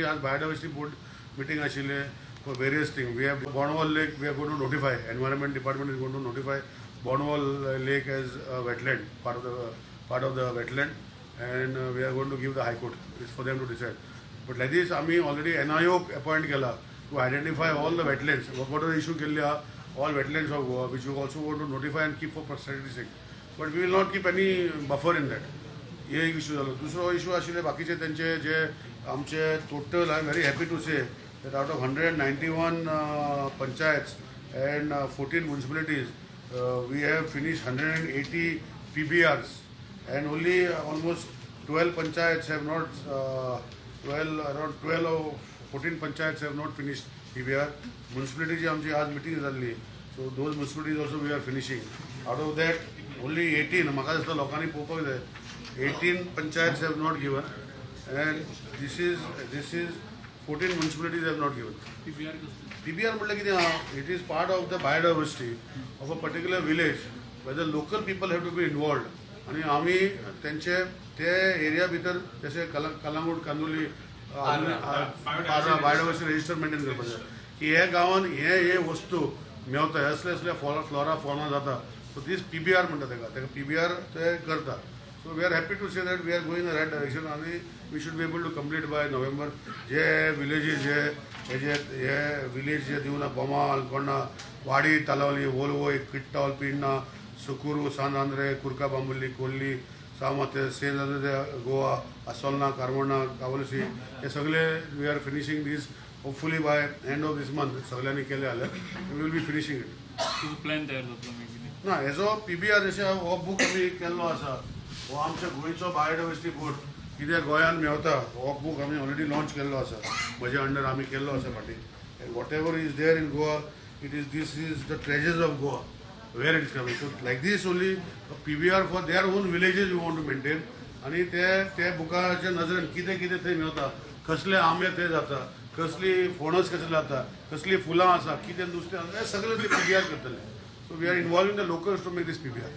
आज biodiversity board meeting आशिल्लें for various thing. We have Bondvoll lake, we are going to notify, environment department is going to notify Bondvoll lake as wetland, part of the wetland, and we are going to give the high court, it's for them to decide. But like this आमी already एनआयओक appoint केला to identify all the wetlands. Work order issue केल्ली आहा all wetlands of Goa, which you also want to notify and keep for statistic, but we will not keep any buffer in that. हे एक issue जालो. दुसरो issue आशिल्ले बाकीचे तेंचे जे आमचे total, I am very happy to say that out of 191 panchayats and 14 municipalities, we have finished 180 PBRs and only almost 12 panchayats have not, 12, around 12 or 14 panchayats have not finished PBR. Municipality आमची आज meeting जाल्ली, so those municipalities also we are finishing. Out of that only 18, म्हाका दिसता लोकांनी पळोवपाक जाय, 18 panchayats have not given and this is 14 municipalities have not given. PBR कसली? PBR म्हटल्यार कितें आहा, it is part of the biodiversity of a particular village where the local people have to be involved. आनी आमी तेंचे ते area भितर जशें Calangute, Candolim, Parra, biodiversity register maintain करपाक जाय की हे गांवान हे हे वस्तू मेवता, असले असले फ्लोरा फॉना जाता. सो दीस पीबीआर म्हणटा तेका पीबीआर ते करता. So we are happy to say that we are going the right direction आनी we should be able to complete by November. J villages जे हे जे हे विलेज जे दिवना, बोमाल, कोण्णा, वाडी, तलावली, वोलवोय, किट्टॉल, पिण्णा, सुकुरू, सान आंद्रे, कुर्का बांबुल्ली, कोल्ली, सामते, सेंट आंद्रे गोवा, असोलना, कार्मोणा, कावलसी, हे सगळे we are finishing this hopefully by end of this month. सगळ्यांनी केले जाल्यार we will be finishing it. तुजो प्लॅन तयार जातलो मागीर कितें? ना, हेजो पीबीआर जशें हो बूक आमी केल्लो आसा, हो आमच्या गोंयचो बायोडायवर्सिटी बोर्ड कितें गोंयांत मेवता, हो बूक आमी ऑलरेडी लॉन्च केल्लो आसा. म्हज्या अंडर आमी केल्लो आसा फाटीं. And whatever is there in Goa, it is this is the treasures of Goa, where it is coming. So like this only PBR for their own villages we want to maintain. आनी ते ते बुकाच्या नजरेन कितें कितें थंय मेवता, कसले आंबे थंय जाता, कसली फणस कशें जाता, कसली फुलां आसा, कितें नुस्तें आसा, हें सगळें ते पीबीआर करतले. So we are involving the locals to make this PBR.